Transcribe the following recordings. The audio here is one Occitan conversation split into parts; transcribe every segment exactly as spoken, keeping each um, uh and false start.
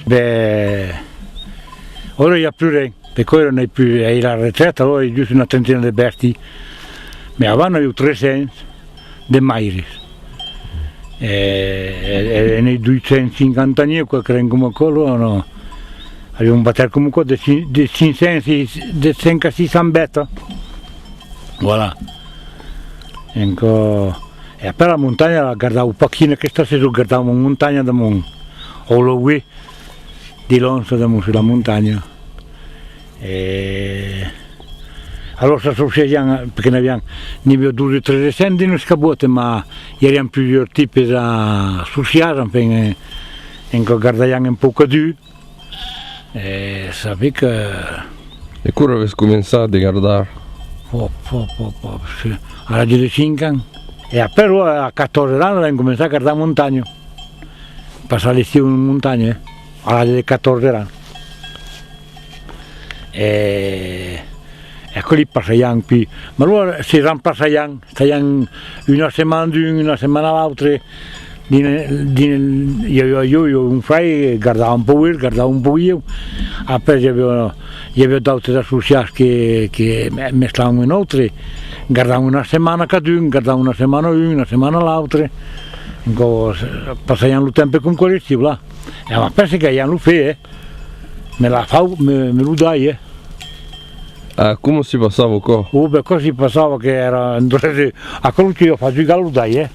Ben, ara i a plus ren, perque ara n'ai plus, ai la retreta, ara ai just una trentina de bèsti, mès avant n'aviu tres cents de maires. E, e, e n'ai dos cents cinquanta-nòu, quauquaren coma aquò, non? Aviu un batèl coma aquò de cinc, de cinc cents, de cinc a sis cents bèstas. Voilà. Encara, e après la montanha, la gardau pas quina aquesta sason, gardau en montanha de mon, au Loguer, de l'onça de mon sus la montanha. E alors s'associaviam, perque n'aviam, n'i aviá dos o tres de cents dins los cabotes, mas i aviam plusieurs tipes associats, enfin, e, encara gardaiam un pauc cadun. E sabi que... E quora avètz començat de gardar? Pò, pò, pò, pò, sí. A l'atge de cinc ans. E après, a quatòrze ans, avèm començat a gardar montanha. Passar l'estiu en montanha, eh? A l'atge de quatòrze ans. E, e aquò li passaiam, pi. Mas alora se remplaçaiam, estaiam una setmana d'un, una setmana l'autre. Dins, dins, i aviá, ieu, ieu, un fraire, gardava un pauc el, gardava un pauc ieu. Après, i aviá, i aviá d'autres associats que, que me-, mesclavan un autre. Gardavan una setmana cadun, gardavan una setmana un, una setmana l'autre. Encara, passaiam lo temps coma aquò l'estiu, là. E après, se gaiam lo fèr, eh. Me la fau, me, me lo dai, eh. Ah, coma si passava aquò? Oh, ben, aquò si passava que èra un dròlle, aquò lo que ieu fau jugar lo dai, eh.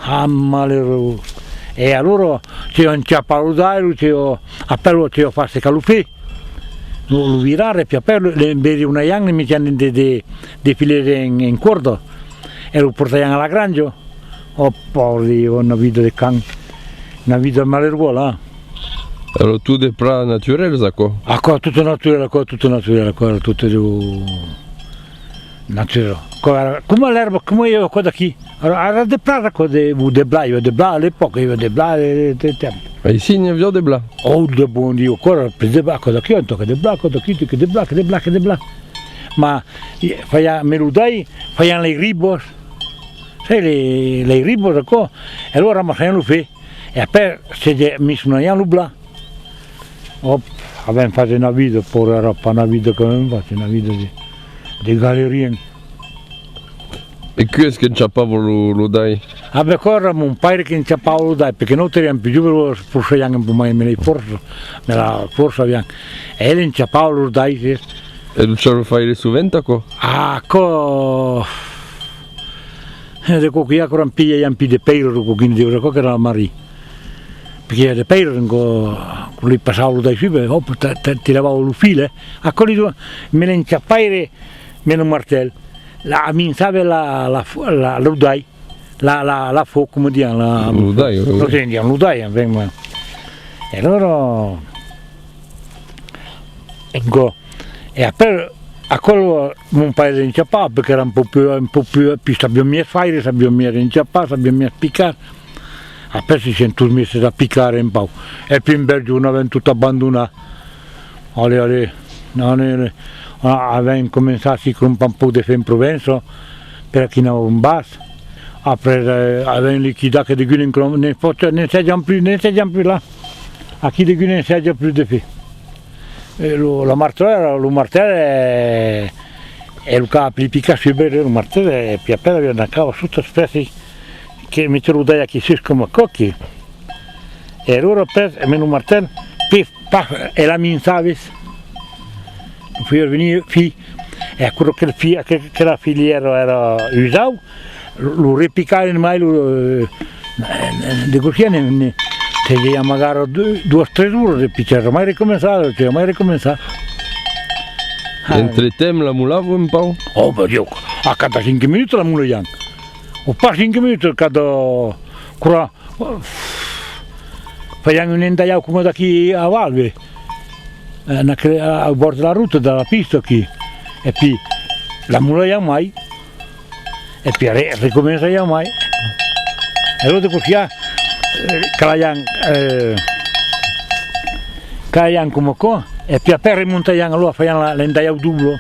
Ah, malerós. E alora, se ieu enchapava lo dai, lo se ieu, après lo se ieu fau secar lo fèr. Lo, lo virar, e pi après, lo, le, veri una iang, le metiam de, de, de filets en, en còrda, e lo portaiam a la granja. Oh, paure Dieu, una vida de can, una vida malerosa, là. Èra tot de plats naturèls, aquò? Aquò, tot naturèl, aquò, tot naturèl, aquò, èra tot de naturèl. Aquò èra coma l'èrba, coma ieu, aquò d'aquí. Èra, èra de plats, aquò, de, o de blat, ieu, de blat, a l'epòca, ieu, de blat, de, de, de temps. Aicí n'i aviá de blat? Oh, de bon Dieu, aquò èra plen de blat, aquò d'aquí, un tòc de blat, aquò d'aquí, que de blat, que de blat, que de blat. Mas, i, faiam, me lo dai, faiam las ribas, Sai, las, las ribas, aquò, e alora ramassaiam lo fèr, e après se de-, mesonaiam lo blat. Òp, avèm fach una vida, paure, èra pas una vida qu'avèm fach, una vida de, de galerian. E qui es qu'enchapava lo, lo dai? Ah, ben, aquò èra mon paire qu'enchapava lo dai, perque nautres èram pus joves, forçaiam un pauc mai, me las fòrças, me las fòrças aviam. E el enchapava los dais, es. E lo chaliu faire sovent, aquò? Ah, aquò! E de còps que i a, aquò, un pia, i a un pia de pèiras, o quin Dieu, aquò qu'èra la Marie. Perque i a de pèiras, aquò, quand li passava lo dai sus, ben, òp, ta-, ta-, tiravava lo fil, eh. Aquò li do-, me l'enchapaire, me lo martèl, la, aminçava la, la, la, lo dai, la, la, la fau, coma dian, la... Lo dai, oui, oui. Lo dai, enfin, ma-, e alora, aquò, E après, aquò, mon paire l'enchapava, perque èra un pauc pus, un pauc pus, pus sabiá mièlhs faire, sabiá mièlhs enchapar, sabiá mièlhs picar. Après, se sián tots meses a picar un pauc. E pi un bèl jorn avèm tot abandonat. Allez, allez, allez, allez. A-, avèm començat a si crompar un pauc de fèr en Provença, per aquí n'avèm un bas. Après, eh, avèm liquidat que degun ne'n crom-, ne'n fot-, ne'n sèjan plus, ne'n sèjan plus là. Aquí degun ne'n sèja plus de fèr. E lo, la martèla, lo martèl, e, e lo cap li pica sus, ben, lo martèl, e pi après aviá una cava sota espèci que metiá lo dai aquí sus coma aquò, que, e alora après, emé lo martèl, pif, paf, e l'aminçaves, lo faiás venir fi, e aquò, aquel fi, aquel, aquela filièra èra usau, lo, lo repicavan mai, lo, eh, de cossí, ne, ne, se i amagar do-, doas, tres oras, e pi se mai recomençar, se mai recomençar. Ah. Entretemps, la molavan un pauc? Oh, ben, Dieu, a cada cinc minutas la molaiam. O pas cinc minutas, cada, quora, faiam un endalhau coma d'aquí aval, ve. En aquel, a, au bòrd de la rota, de la pista aquí. E pi, la molaiam mai. E pi re-, recomençaiam mai. E lo de cossí, eh, calaiam, eh, calaiam coma aquò. E pi après remontaiam, alora faiam la, l'endalhau doble.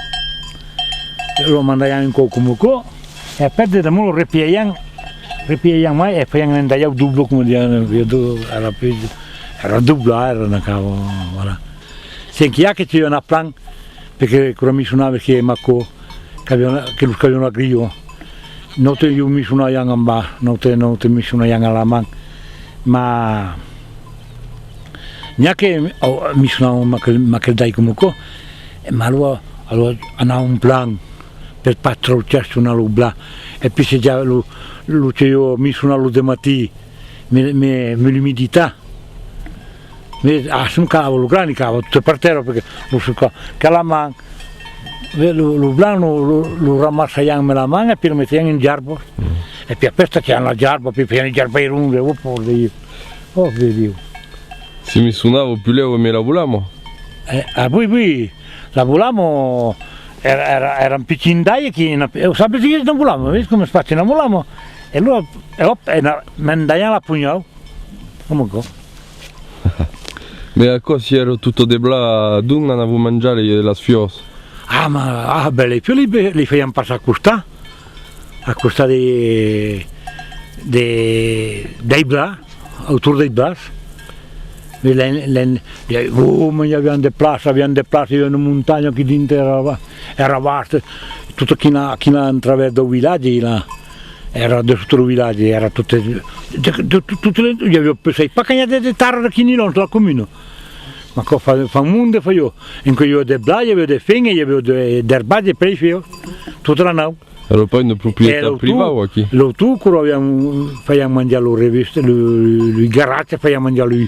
E lo mandaiam un còp coma aquò. E après de damunt lo repiaiam, repiaiam mai e faiam un endalhau doble, coma dian, a la pèira. Èra dobla, èra una cava, voilà. Sèm que i a que te dona plan, perque quora missonava que Macó, qu'aviá una, que los qu'avián la grilha. Nautres ieu missonaiam en bas, nautres, nautres missonaiam a la man. Ma n'i a que, oh, missonavan amb aquel, amb aquel dai coma aquò, e ma alora, alora anavan plan per pas trauchar, sonar lo blat, e pissejar lo, lo que ieu missonar lo de matin, me, me, me l'umidità. Mes, ah, se calava lo gran, i calava tot per tèrra, perque lo suca, que la man, ve, lo, lo blanc, lo, lo, lo ramassaiam amb la man e pui lo metiam en jarba. Mm. E pui après, tachiam la jarba, pui faiam un jarbairons, oh, por de Diu. Oh, de Diu. Se missonava pulèu amb la bolama? Eh, ah, oui, oui, la bolama, èra, èra, èra un pichon d'aiga aquí, una, eh, sabes çò qu'es una bolama, ves coma es fach una bolama? E lo, e hòp, e na, me'n daiam la punhau. Coma aquò. Mès aquò, si èra tot de blat, d'ont anava manjar li, las fiòs? Ah, ma, ah, ben, li fiòs li, li faiam passar a costat, a costat de, de, dei blats, autorn dei blats. Mès l'an, l'an, oh, ma i aviam de plaça, aviam de plaça, i aviá una montanha aquí dintre, èra, èra vasta, tot aquí, aquí en travèrs dau vilatge, là. Èra de sota lo vilatge, èra tot, de, de, de, tot, tot, i aviá, sai pas quantas de, de tarras aquí nilhons, la comuna. Ma aquò fa, fa un monde, fa ieu. En quò i aviá de blat, i aviá de feina, i aviá de, d'erbatge, per ieu, tota la nau. Èra pas una proprietat privada, aquí? L'autor, quora aviam, faiam manjar lo reviste, lo, lo garatge, faiam manjar lo,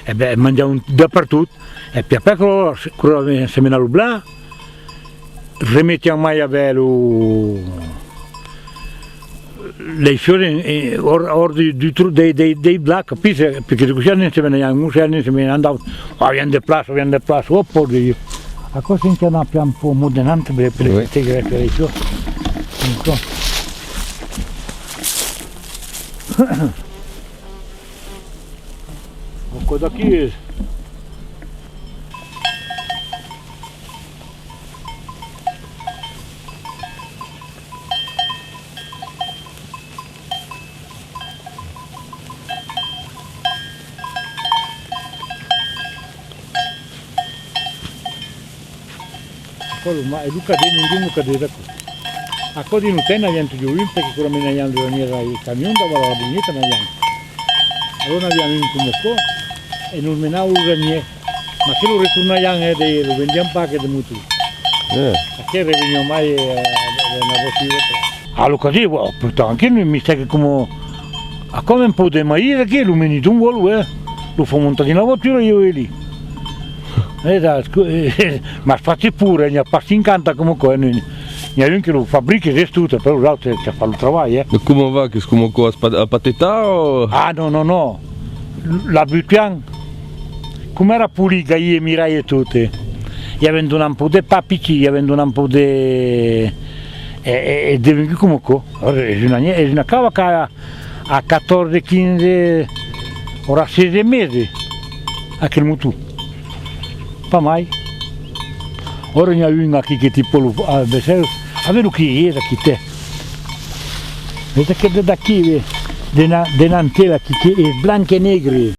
e ben, manjavan de pertot. E pui après, quora, quora semenava lo blat, remetiam mai aver lo, lei fiòs en, en, òr, òr du, du tru-, dei, dei, dei blats, capisses? Perque de cossí ne'n semenaiam un, se ne'n semenaiam d'autes. Aviam de plaça, aviam de plaça, oh, por de Diu. Aquò sèm qu'anam plan un pauc mot denant, per, per, oui, per, per, per, per, aquò d'aquí es. Aquò lo ma-, e lo cadet, ningú lo cadet, aquò. Aquò dins lo temps n'aviam totjorn un, perque quora menaiam lo ranièr ai camions, davant la Bonheta n'aviam. Alora n'aviam un coma aquò, e nos menava lo ranièr. Ma que lo retornaiam, eh, de, lo vendiam pas, aquel de motor. Eh. Aquel reveniá mai, eh, de, de la voitura. Ah, lo cadet, oh, putain, aquel me mistèc coma, aquò, un pauc de maís, aquel, lo meniton vòlo, eh. Lo fa montar dins la voitura, ieu e li. Eh, da, scu-, eh, m'as fach pura, eh, n'i a pas cinquanta coma aquò, eh, n'i, n'i a un que lo fabrica, es tot, però los autres que fan lo trabalh, eh. E coma va, qu'es coma aquò, a pa-, a patetar o? Ah, non, non, non. La butiam, coma èra polit, gaire miralha e tot, eh. I avèm donat un pauc de papichi, i avèm donat un pauc de, e, e, es devengut coma aquò. Ara, es una, es una cava qu'a a catòrze, quinze, aurà setze meses, aquel motor. Pas mai. Ora n'i a un aquí que ti pòt lo, a, vesèu, a veire lo que es aquí, tè. Ves aquel d'aquí, ve, de na-, de nantel aquí, que es blanc e negre.